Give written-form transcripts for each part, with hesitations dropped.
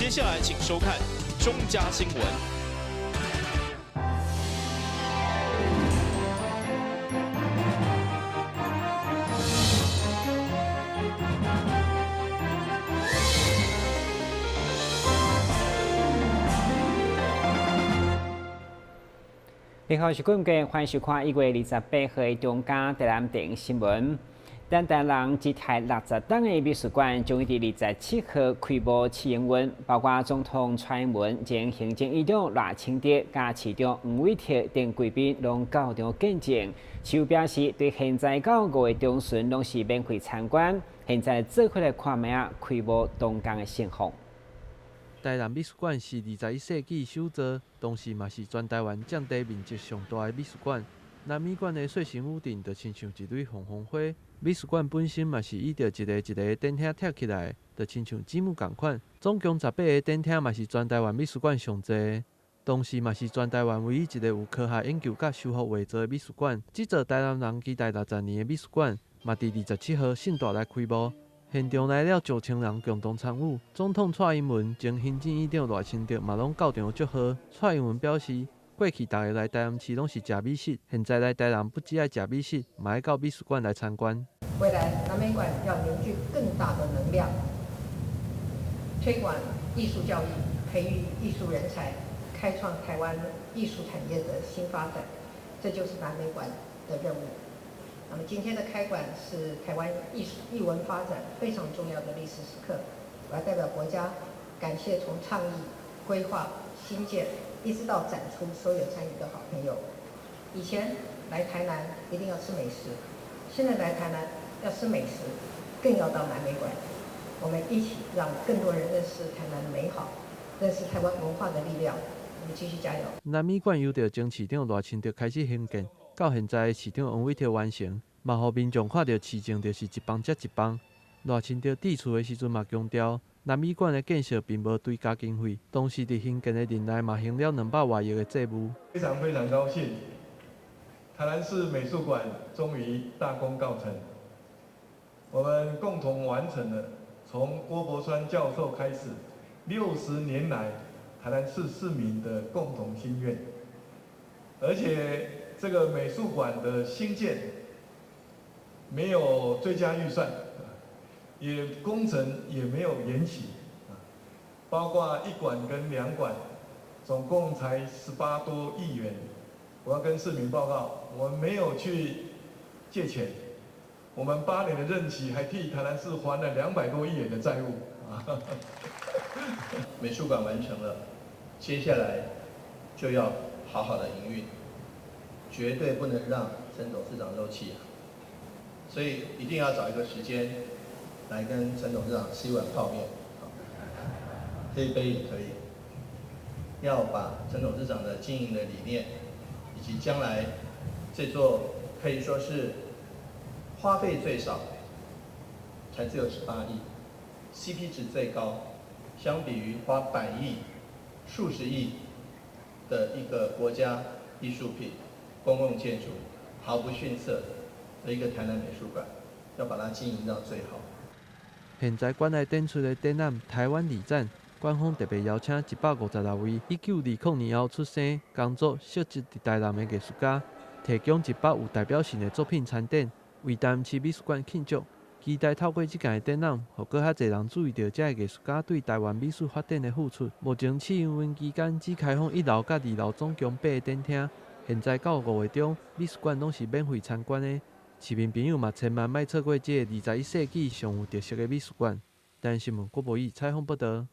接下來請收看中嘉新聞。你好，我是郭建，歡迎收看1月28號的中嘉台南電新聞。咱台南這台60棟的美術館，將於27號開幕試營運，包括總統蔡英文、前行政院長賴清德、佮市長黃偉哲等貴賓攏到場見證。市府表示，對現在到5月中旬攏是免費參觀。現在做伙來看覓仔開幕當天的盛況。台南美術館是21世紀首座，同時嘛是全台灣佔地面積上大的美術館。南美館的細身屋頂就親像一蕊鳳凰花。美術館本身嘛是依著一个一个展廳疊起來，就親像積木仝款。總共18個展廳嘛是全台灣美術館上濟，同時嘛是全台灣唯一一個有科學研究佮修復畫作的美術館。這座台南人期待60年的美術館，嘛佇27號盛大來開幕。現場來了上千人共同參與，總統蔡英文、前行政院長賴清德嘛攏到場祝賀。蔡英文表示，過去逐个來台南市攏是食美食，現在來台南不只愛食美食，嘛愛到美術館來參觀。未來南美館要凝聚更大的能量，推廣藝術教育，培育藝術人才，開創台灣藝術產業的新發展，這就是南美館的任務。那麼今天的開館是台灣藝術藝文發展非常重要的歷史時刻，我要代表國家感謝從倡議、規劃、興建一直到展出所有參與的好朋友。以前來台南一定要吃美食，現在來台南要吃美食，更要到南美館。我們一起讓更多人認識台南的美好，認識台灣文化的力量。我們繼續加油。南美館由著前市長賴清德開始興建，到現在市長黃偉哲完成，嘛予民眾看著市政就是一棒接一棒。賴清德致辭的時陣嘛強調，南美館的建設並無追加經費，同時佇興建的任內嘛還了200外億的債務。非常非常高興，台南市美術館終於大功告成，我們共同完成了從郭伯川教授開始60年來台南市市民的共同心願，而且這個美術館的興建沒有追加預算，也工程也沒有延期，包括一館跟兩館，總共才18多億元。我要跟市民報告，我們沒有去借錢，我們8年的任期還替台南市還了200多億元的債務。美術館完成了，接下來就要好好的營運，絕對不能讓陳董事長漏氣啊！所以一定要找一個時間來跟陳董事長吃一碗泡麵，這一杯也可以。要把陳董事長的經營的理念，以及將來這座可以說是花費最少，才只有18億，CP 值最高，相比於花百億、數十億的一個國家藝術品、公共建築，毫不遜色的一個台南美術館，要把它經營到最好。現在館內展出的展覽《台灣旅展》，館方特別邀請156位1920年後出生、工作、設計佇台南的藝術家，提供100有代表性的作品參展，為台南市美術館慶祝。期待透過這屆的展覽，予閣較濟人注意著這个藝術家對台灣美術發展的付出。目前試營運期間只開放一樓佮二樓總共八個展廳，現在到5月中，美術館攏是免費參觀的。市民朋友嘛，千萬莫錯過這个21世紀上有特色的美術館。台新聞郭博義採訪報導。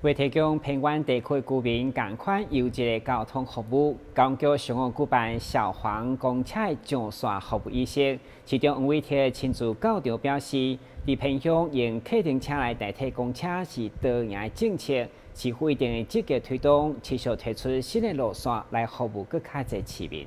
為提供偏遠地區居民仝款優質的交通服務，交通局上午舉辦小黃公車上線服務儀式。市長黃偉哲親自到場表示，佇偏鄉用客運車來代替公車是多贏的政策，市府一定會積極推動，持續推出新的路線來服務閣較濟市民。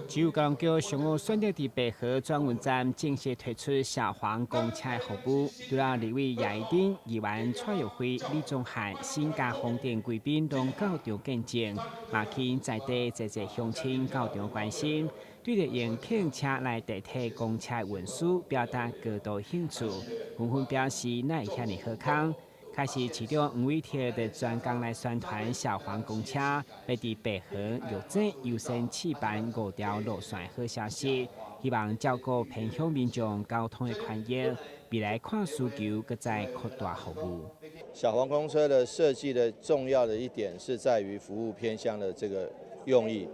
市府交通局上午選擇佇白河轉運站正式推出小黃公車的服務，除了立委葉宜津、議員蔡玉輝、李宗翰、沈家宏等貴賓攏到場見證，嘛吸引在地濟濟鄉親到場關心，對著用客運車來代替公車運輸表達高度興趣，紛紛表示哪會遐爾好康。開始市長黃偉哲就專工來宣傳小黃公車，欲佇白河、玉井優先試辦五條路線的好消息，希望照顧偏鄉民眾交通的權益，未來看需求，閣再擴大服務。小黃公車的設計的重要的一點是在於服務偏鄉的這個用意。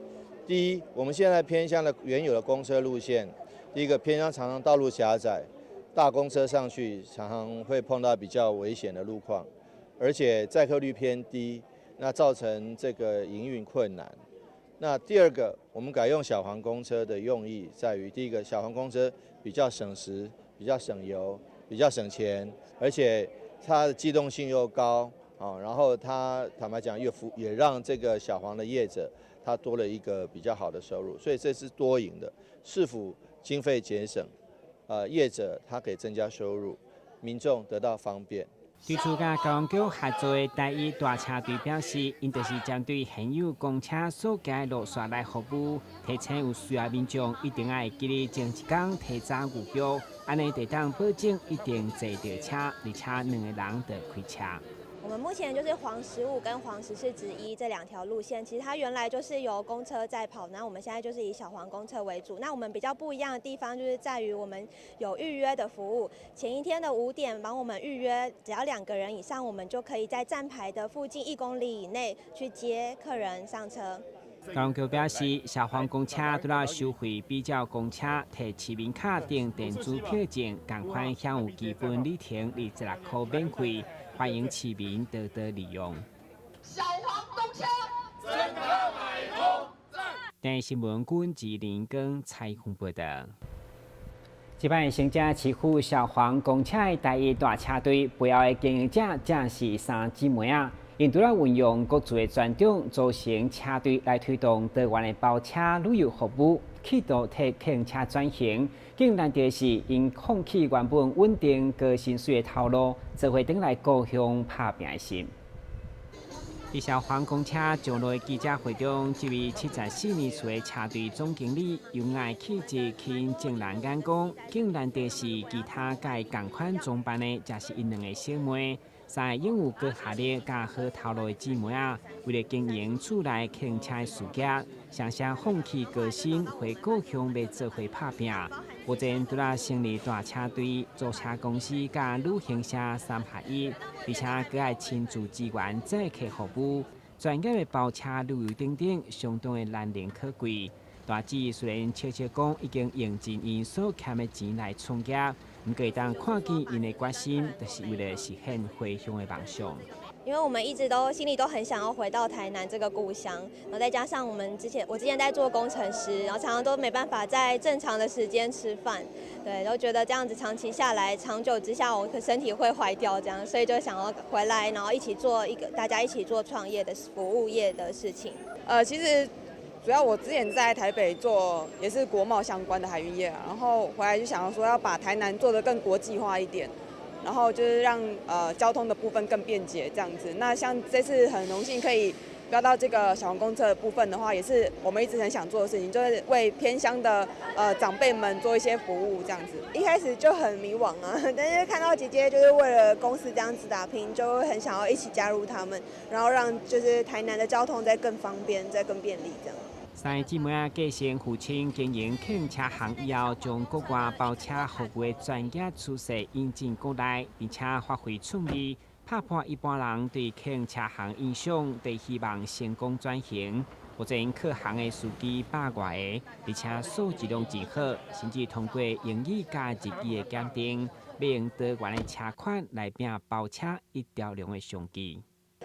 第一，我們現在偏鄉的原有的公車路線，第一個偏鄉常常道路狹窄，大公車上去常常會碰到比較危險的路況，而且載客率偏低，那造成這個營運困難。那第二個，我們改用小黃公車的用意在於，第一個，小黃公車比較省時、比較省油、比較省錢，而且它的機動性又高，啊，然後它坦白講又服也讓這個小黃的業者他多了一個比較好的收入，所以這是多贏的。市府經費節省，業者他可以增加收入，民眾得到方便。對此，佮交通局合作的台一大車隊表示，𪜶就是針對現有公車所行的路線來服務，提醒有需要民眾一定愛記得前一工提早預約，按呢會當保證一定坐著車，而且兩个人就開車。我們目前就是黃15跟黃14之一這兩條路線，其實它原來就是由公車在跑，那我們現在就是以小黃公車為主。那我們比較不一樣的地方就是在於我們有預約的服務，前一天的5點幫我們預約，只要兩個人以上，我們就可以在站牌的附近1公里以內去接客人上車。交通局表示，小黃公車除了收費比較公車、提市民卡等電子票證，仝款享有基本里程26箍免費，歡迎市民多多利用。小黃公車，真可買通讚。電視新聞阮吉林跟采訪報道。這擺乘車市府小黃公車的台一大車隊背後的經營者，正是三姊妹仔。𪜶除了運用各自的專長，組成車隊來推動多元的包車旅遊服務，企圖替客運車轉型。更難得的是，𪜶放棄原本穩定高薪水的頭路，做伙轉來故鄉拍拚的心。佇小黃公車上路的記者會中，這位74年歲的車隊總經理優雅氣質吸引眾人眼光。更難得是，其他佮伊仝款裝扮的，則是𪜶兩个小妹。三个擁有高學歷佮好頭路的姊妹仔，為了經營厝內客運車的事業，雙雙放棄高薪回故鄉，欲做伙拍拚。目前除了成立大車隊、租車公司佮旅行社三合一，而且閣愛親自支援載客服務，專業的包車旅遊等等，相當的難能可貴。大姊雖然笑笑講已經用盡𪜶所欠的錢來創業，毋過會當看見𪜶的決心，就是為了實現回鄉的夢想。因為我們一直都心裡都很想要回到台南這個故鄉，然後再加上我之前在做工程師，然後常常都沒辦法在正常的時間吃飯，對，都覺得這樣子長期下來，長久之下我身體會壞掉，這樣，所以就想要回來，然後一起做一個大家一起做創業的服務業的事情。其實主要我之前在台北做也是國貿相關的海運業，然後回來就想說要把台南做得更國際化一點。然後就是讓交通的部分更便捷這樣子。那像這次很榮幸可以標到這個小黃公車的部分的話，也是我們一直很想做的事情，就是為偏鄉的長輩們做一些服務這樣子。一開始就很迷惘啊，但是看到姐姐就是為了公司這樣子打拼，就會很想要一起加入他們，然後讓就是台南的交通再更方便、再更便利這樣。三个姊妹仔繼承父親經營客運車行以後，將國外包車服務的專業趨勢引進國內，並且發揮創意，拍破一般人對客運車行印象，得希望成功轉型。目前客行的司機百外个，而且素質攏真好，甚至通過英語佮日語的檢定，欲用多元的車款來拚包車一條龍的商機。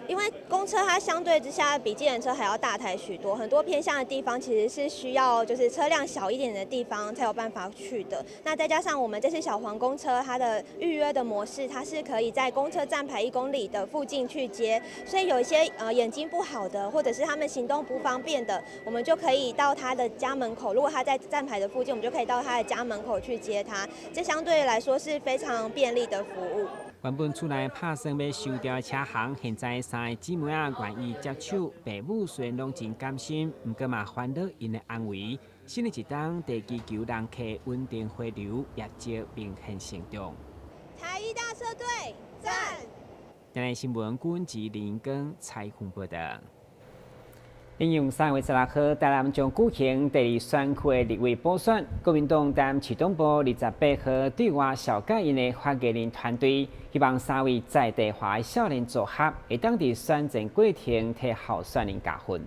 因為公車它相對之下比計程車還要大台許多，很多偏鄉的地方其實是需要就是車輛小一點的地方才有辦法去的。那再加上我們這次小黃公車它的預約的模式，它是可以在公車站牌1公里的附近去接，所以有一些眼睛不好的，或者是他們行動不方便的，我們就可以到他的家門口。如果他在站牌的附近，我們就可以到他的家門口去接他。這相對來說是非常便利的服務。原本厝內拍算欲收掉的車行，現在三个姊妹仔願意接手。爸母雖然攏真擔心，毋過嘛煩惱𪜶的安危。新的一冬地祈求人客穩定回流，業績明顯成長。台一大車隊讚！台南新聞郭吉林跟采訪報道。應用3月16號，台南將舉行第二選區的立委補選，國民黨台南市黨部28號對外紹介𪜶的發言人團隊，希望三位在地化的少年組合會當佇選戰過程替候選人加分。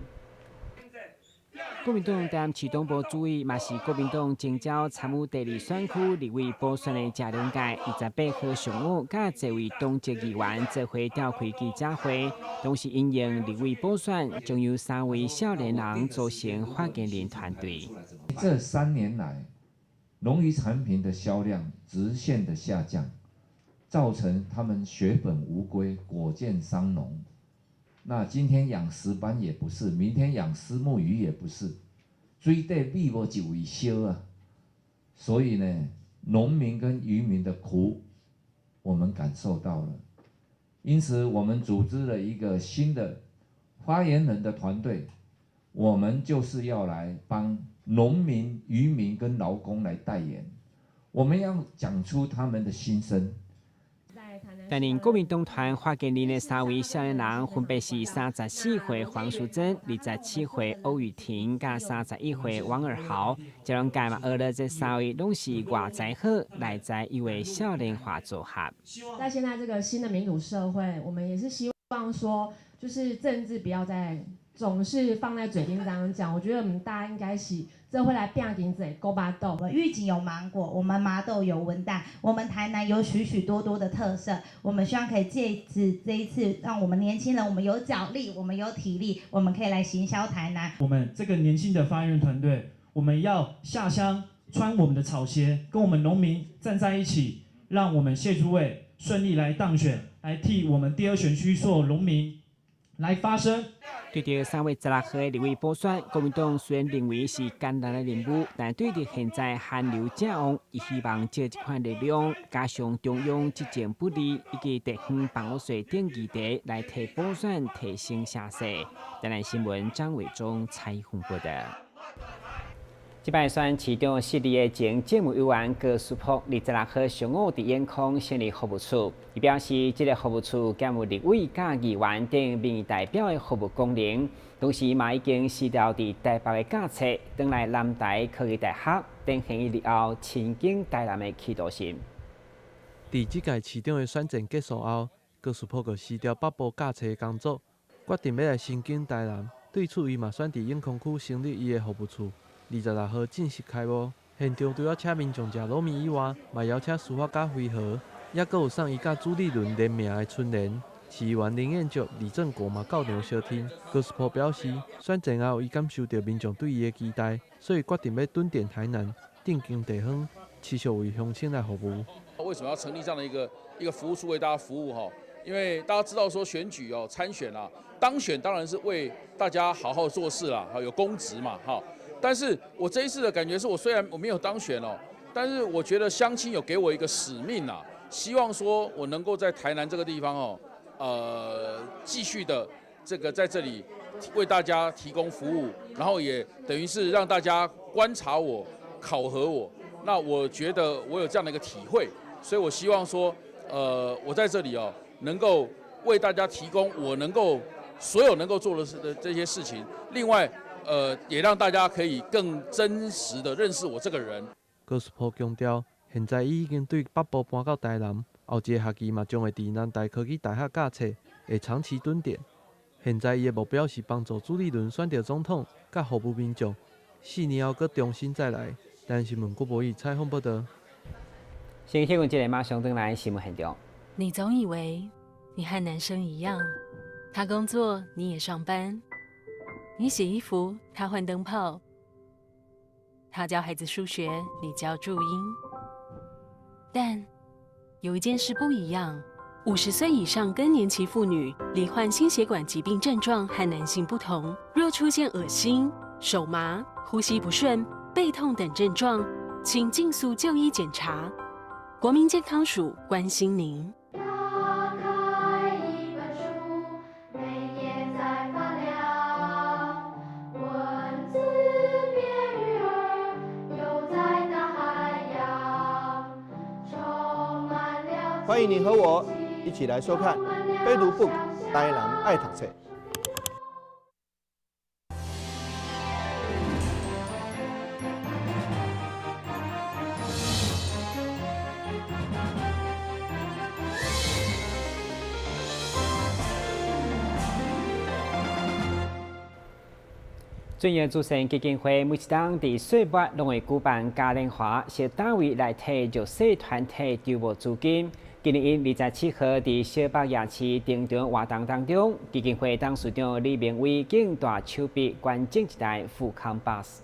國民黨台南市黨部主委，嘛是國民黨徵召參與第二選區立委補選的謝龍介，28號上午，佮這位黨籍議員做伙召開記者會，同時因應立委補選，將由三位少年人組成發言人團隊。這3年來，農漁產品的銷量直線的下降，造成他們血本無歸，果賤傷農。那今天養石斑也不是，明天養虱目魚也不是，水底米無一位燒啊！所以呢，農民跟漁民的苦，我們感受到了。因此，我們組織了一個新的發言人的團隊，我們就是要來幫農民、漁民跟勞工來代言，我們要講出他們的心聲。擔任國民黨團發言人的三位少年人，分別是34歲黃淑貞、27歲歐雨婷、佮31歲王爾豪。這兩屆嘛，學了這三位攏是外在好、內在優的少年化組合。在現在這個新的民主社會，我們也是希望說，就是政治不要再總是放在嘴邊這樣講。我覺得我們大家應該是這會來拚經濟、顧腹肚。我們玉井有芒果，我們麻豆有文旦，我們台南有許許多多的特色。我們希望可以借此這一次，讓我們年輕人，我們有腳力，我們有體力，我們可以來行銷台南。我們這個年輕的發言人團隊，我們要下鄉穿我們的草鞋，跟我們農民站在一起，讓我們謝主委順利來當選，來替我們第二選區所有農民來發聲。對著3月16號的立委補選，國民黨雖然認為是艱難的任務，但對著現在韓流正旺，伊希望藉這款力量，加上中央執政不利以及地方房屋稅等議題，來替補選提升聲勢。台南新聞張偉忠採訪報道。這擺選市長失利的前政務委員高淑璞，26號上午佇永康成立服務處。伊表示，這個服務處兼有立委佮議員等民意代表的服務功能，同時嘛已經辭掉佇台北的教冊，轉來南台科技大學，展現伊日後親近台南的企圖心。佇這屆市長的選戰結束後，高淑璞就辭掉北部教冊的工作，決定欲來深耕台南。對此，伊嘛選佇永康區成立伊的服務處。26號正式開幕，現場除了請民眾食滷麵以外，嘛邀請書法家揮毫，猶閣有送伊佮朱立倫聯名的春聯。市議員林彥石、李正國嘛到場相挺。高淑璞表示，選戰後伊感受著民眾對伊的期待，所以決定欲蹲點台南，鎮經地方，持續為鄉親來服務。為什麼要成立這樣的一個服務處為大家服務？哈，因為大家知道說選舉哦，參選啊，當選當然是為大家好好做事啦，有公職嘛，哈。但是我這一次的感覺是我雖然我沒有當選哦，但是我覺得鄉親有給我一個使命啊，希望說我能夠在台南這個地方哦，繼續的這個在這裡為大家提供服務，然後也等於是讓大家觀察我、考核我。那我覺得我有這樣的一個體會，所以我希望說，我在這裡哦，能夠為大家提供我能夠所有能夠做的事的這些事情。另外，也讓大家可以更真實的認識我這個人。高淑璞強調，現在伊已經對北部搬到台南，後一个學期嘛將會佇南台科技大學教冊，會長期蹲點。現在伊的目標是幫助朱立倫選著總統，佮服務民眾。4年後閣重新再來。台南新聞郭博義採訪報道。先新聞這裡馬上轉來新聞現場。你總以為你和男生一樣，他工作你也上班，你洗衣服他換燈泡，他教孩子數學你教注音。但有一件事不一樣。50歲以上更年期婦女罹患心血管疾病症狀和男性不同，若出現噁心、手麻、呼吸不順、背痛等症狀，請盡速就醫檢查。國民健康署關心您。打開一本書，每頁在發亮，文字變魚兒，游在大海洋，充滿了。歡迎你和我一起來收看。北卢布台南爱读册。尊耀慈善基金会每一冬伫岁末拢会举办嘉年华，是单位来替弱势团体筹募资金。今年𪜶27号伫小北夜市登场活动当中，基金会董事长李明伟敬大手笔捐赠一台富康巴士。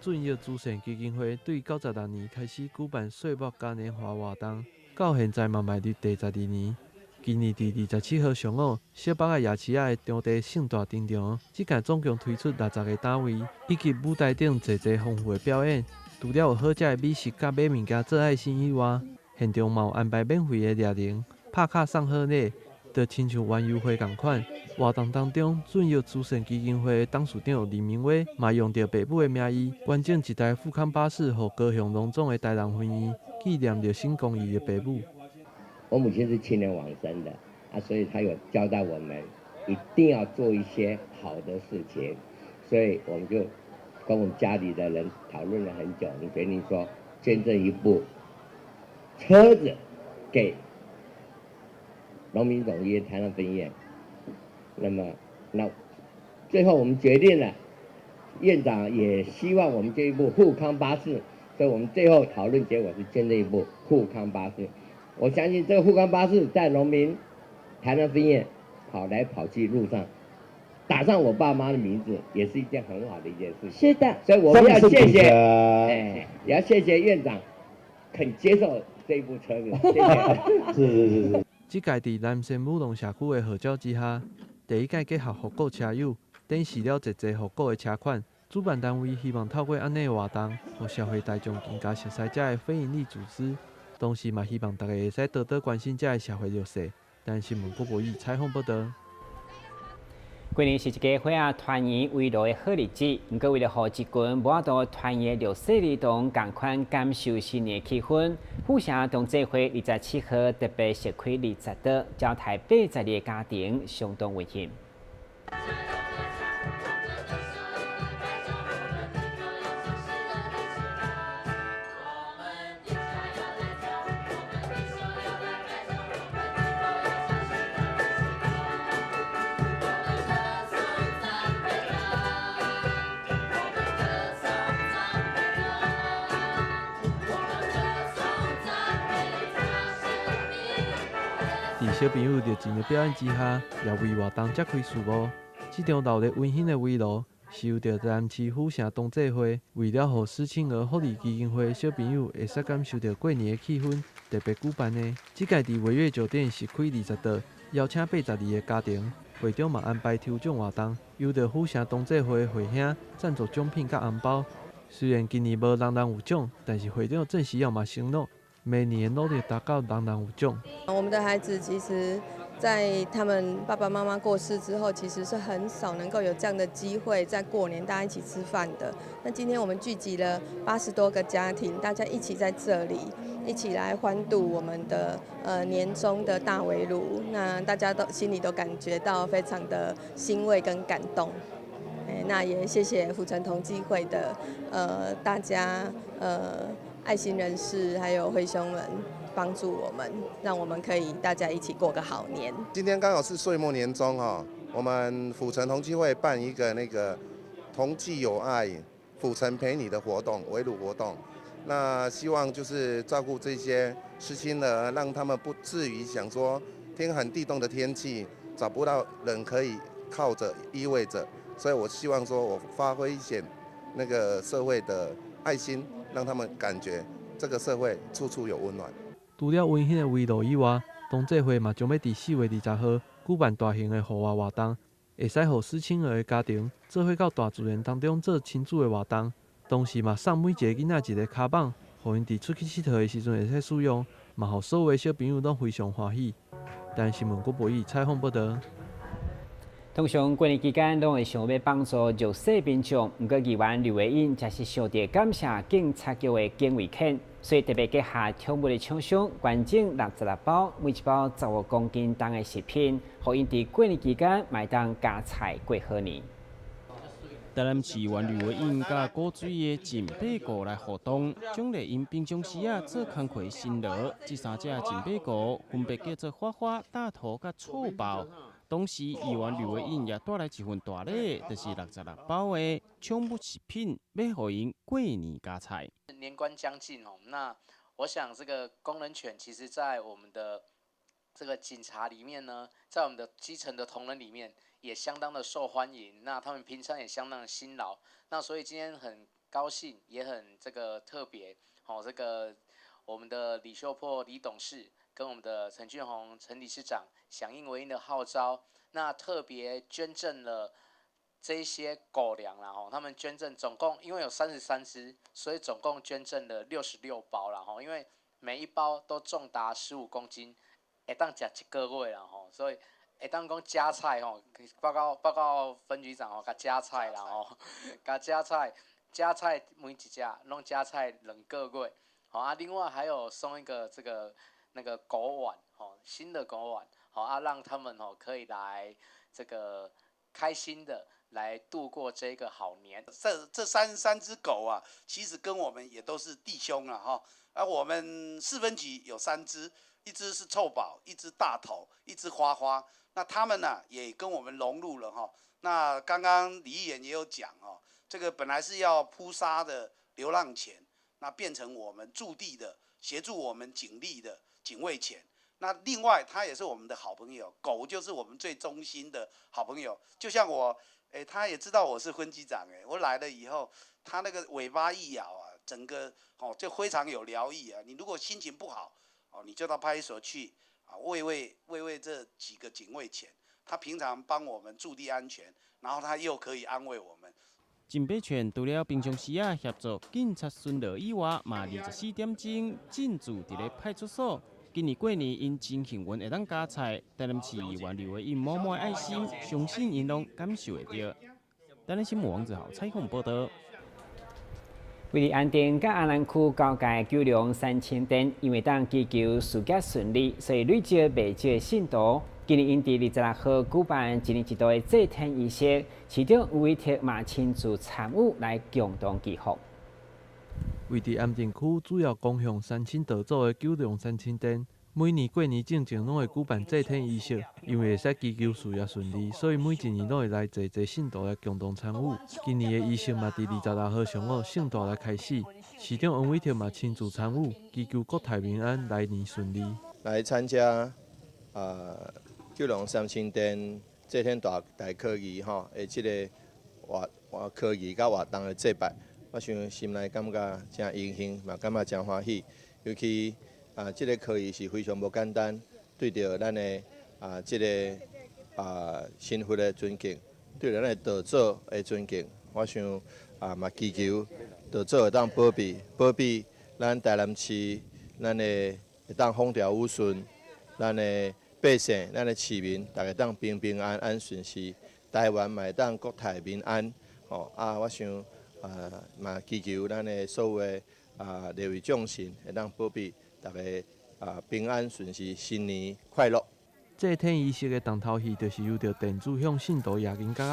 尊耀慈善基金会对96年开始举办岁末嘉年华活动，到现在嘛迈入第12年。今年伫27号上午，小北仔夜市仔的场地盛大登场。这届总共推出60个单位，以及舞台顶济济丰富的表演。除了有好食的美食佮买物件做爱心以外，现场嘛有安排免费的掠零、拍卡送好礼，就亲像园游会仝款。活动当中，尊耀慈善基金会的董事长李明威嘛用著爸母的名义捐赠一台富康巴士，予高雄荣总的台南分院，纪念热心公益的爸母。我母亲是7年往生的啊，所以她有交代我们一定要做一些好的事情，所以我们就跟我们家里的人讨论了很久，我们决定说捐赠一部车子给农民总医院台南分院。那最后我们决定了，院长也希望我们这一部富康巴士，所以我们最后讨论结果是捐赠一部富康巴士。我相信这个富康巴士在农民台南分院跑来跑去路上，打上我爸妈的名字，也是一件很好的一件事情。是的，所以我们要谢谢，也要谢谢院长肯接受这一部车子。谢谢。是。这届伫南山武隆社区的号召之下，第一届结合复古车友，展示了济济复古的车款。主办单位希望透过按呢活动，予社会大众更加熟悉这个非营利组织。同时嘛，希望大家会使多多关心这个社会弱势。但新闻郭博义采访报道。过年是一家伙仔团圆围炉的好日子，毋过为了予这群无法度团圆的弱势儿童仝款感受新年气氛，府城同济会27号特别设开20桌，招待82个家庭，相当温馨。伫小朋友热情的表演之下，也为活动揭开序幕。这场热闹温馨的围炉，是由著台南市府城同济会为了予失亲儿福利基金会小朋友会使感受著过年的气氛，特别举办的。这届伫维悦酒店是开20桌，邀请82个家庭。会长嘛安排抽奖活动，由著府城同济会会兄赞助奖品佮红包。虽然今年无人人有奖，但是会长郑时耀嘛承诺，每年努力达到人人有奖。我们的孩子其实，在他们爸爸妈妈过世之后，其实是很少能够有这样的机会，在过年大家一起吃饭的。那今天我们聚集了80多个家庭，大家一起在这里，一起来欢度我们的年终的大围炉。那大家都心里都感觉到非常的欣慰跟感动。那也谢谢府城同济会的大家爱心人士还有灰兄们帮助我们，让我们可以大家一起过个好年。今天刚好是岁末年终哈，我们府城同济会办一个那个同济有爱，府城陪你的活动，围炉活动。那希望就是照顾这些失亲儿，让他们不至于想说天寒地冻的天气找不到人可以靠着依偎着，所以我希望说我发挥一些那个社会的爱心。让他们感觉这个社会处处有温暖。除了温馨的围炉以外，同济会嘛将欲伫4月20号举办大型的户外活动，会使予失亲儿的家庭做伙到大自然当中做亲子的活动，同时嘛送每一个囡仔一个跤板，予𪜶伫出去𨑨迌的时阵会使使用，嘛予所有的小朋友拢非常欢喜。台湾新闻郭博义采访报道。通常過年期間，攏會想欲幫助弱勢民眾。毋過議員劉偉英則是受著感謝警察局的警衛犬，所以特別結合寵物的廠商捐贈66包，每一包15公斤重的食品，予𪜶佇過年期間嘛會當加菜過好年。台南市議員呂維英佮古錐的錦馬狗來互動，獎勵𪜶平常時仔做工課辛勞。這三隻錦馬狗分別叫做花花、大頭佮臭寶。同時，議員呂維英也帶來一份大禮，就是66包的寵物食品，欲予𪜶過年加菜。年關將近哦，那我想這個功能犬，其實在我們的這個警察裡面呢，在我們的基層的同仁裡面，也相當的受歡迎。那他們平常也相當的辛勞，那所以今天很高興，也很這個特別，好，這個我們的李秀珀李董事跟我們的陳俊宏陳理事長響應維英的號召，那特別捐贈了這些狗糧啦，吼，他們捐贈總共因為有33隻，所以總共捐贈了66包啦，吼，因為每一包都重達15公斤，會當食一個月啦，吼，所以會當講加菜吼，報告報告分局長吼，共加菜啦吼，共加菜，加菜每一隻攏加菜2個月，好啊，另外還有送一個這個那個狗碗，吼，新的狗碗，好啊，讓他們吼可以來這個開心的來度過這個好年。這33隻狗啊，其實跟我們也都是弟兄了哈。而我們四分局有三隻，一隻是臭寶，一隻大頭，一隻花花。那他們呢，也跟我們融入了哈。那剛剛李議員也有講哦，這個本來是要撲殺的流浪犬，那變成我們駐地的協助我們警力的警衛犬。那另外，它也是我們的好朋友，狗就是我們最忠心的好朋友。就像我，哎，他也知道我是分局長，哎，我來了以後，它那個尾巴一搖啊，整個哦就非常有療癒啊。你如果心情不好，哦，你就到派出所去啊，餵餵餵餵這幾個警衛犬，他平常幫我們駐地安全，然後他又可以安慰我們。錦馬犬除了平常時仔協助警察巡邏以外，嘛24點鐘進駐佇咧派出所。今年過年，𪜶真幸運會當加菜，台南市議員劉偉英滿滿愛心，相信𪜶攏感受會著。台南新聞王子豪採訪報導。位佇安定佮阿南區交界九龍三清殿，因為當祈求事業順利，所以累積袂少的信徒。今年𪜶佇26號舉辦一年一度的祭天儀式，市長吳偉哲嘛親自參與來共同祈福。位佇安定區主要供奉三清道祖的九龍三清殿，每年過年進前攏會舉辦祭天儀式，因為會使祈求事業順利，所以每一年攏會來濟濟信徒來共同參與。今年的儀式嘛，佇26號上午盛大來開始，市長黃偉哲嘛親自參與，祈求國泰民安，來年順利。來參加九龍三清殿祭天大大科儀吼的這个活活科儀佮活動的祭拜，我想心內感覺誠榮幸，嘛感覺誠歡喜。尤其啊，這个科儀是非常無簡單，對著咱的啊這个啊神佛的尊敬，對著咱的道祖的尊敬，我想啊嘛祈求道祖會當保庇保庇咱台南市，咱的會當風調雨順，咱的百姓、咱的市民，逐家當平平安安順遂，台灣嘛會當國泰民安。吼啊，我想啊嘛祈求咱的所有的啊六位眾神會當保庇逐家啊平安順遂，新年快樂。祭天儀式的重頭戲，就是由著殿主向信徒掖銀角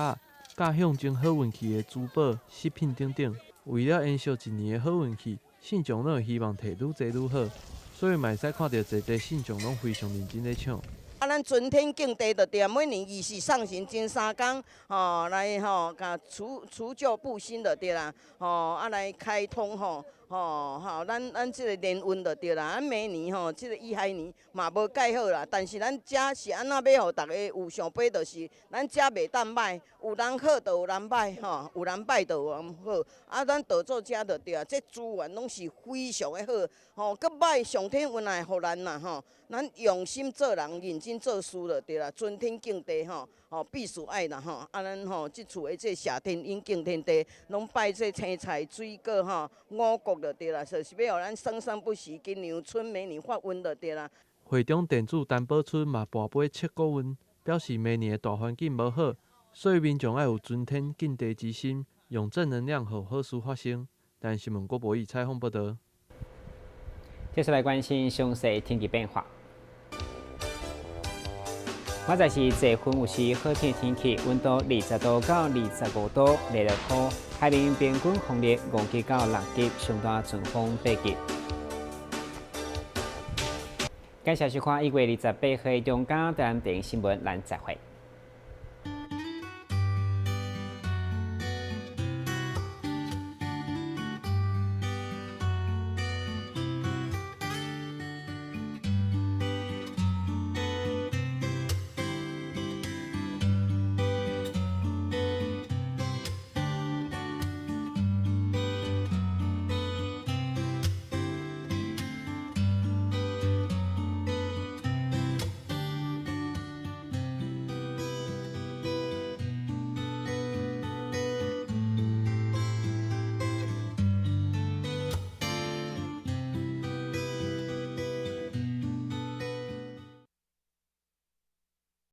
仔，佮象徵好運氣的珠寶、飾品等等。為了延續一年的好運氣，信眾攏會希望提愈濟愈好，所以嘛會使看著濟濟信眾攏非常認真咧搶。啊，咱尊天敬地就對，每年二四送神前三工，吼來吼，共除除舊布新就對啦，吼啊來開通吼。吼吼，咱這个年運就對啦。咱明年吼，這个乙亥年嘛無蓋好啦。但是咱遮是按怎欲予逐家有想法，就是咱遮袂當歹，有人好就有人歹，吼，有人歹就有人好。啊，咱道祖遮就對啊，這資源攏是非常的好，吼，閣歹上天恩愛予咱啦，吼。咱用心做人，認真做事就對啦，尊天敬地吼，吼，必須愛啦吼。啊，咱吼這厝的這謝天恩敬天地，攏拜這青菜水果吼五穀就對啦，就是欲予咱生生不息，今年春明年發運就對啦。會長店主陳寶春嘛跋杯祝國運，表示明年的大環境無好，所以民眾愛有存天敬地之心，用正能量予好事發生。台南新聞郭博義採訪報導。接下來關心詳細天氣變化。明仔載是濟雲有時好天天氣，溫度20度到25度，袂落雨。海面平均風力5級到6級，上大陣風8級。感謝收看1月28號中間台南電視新聞，咱再會。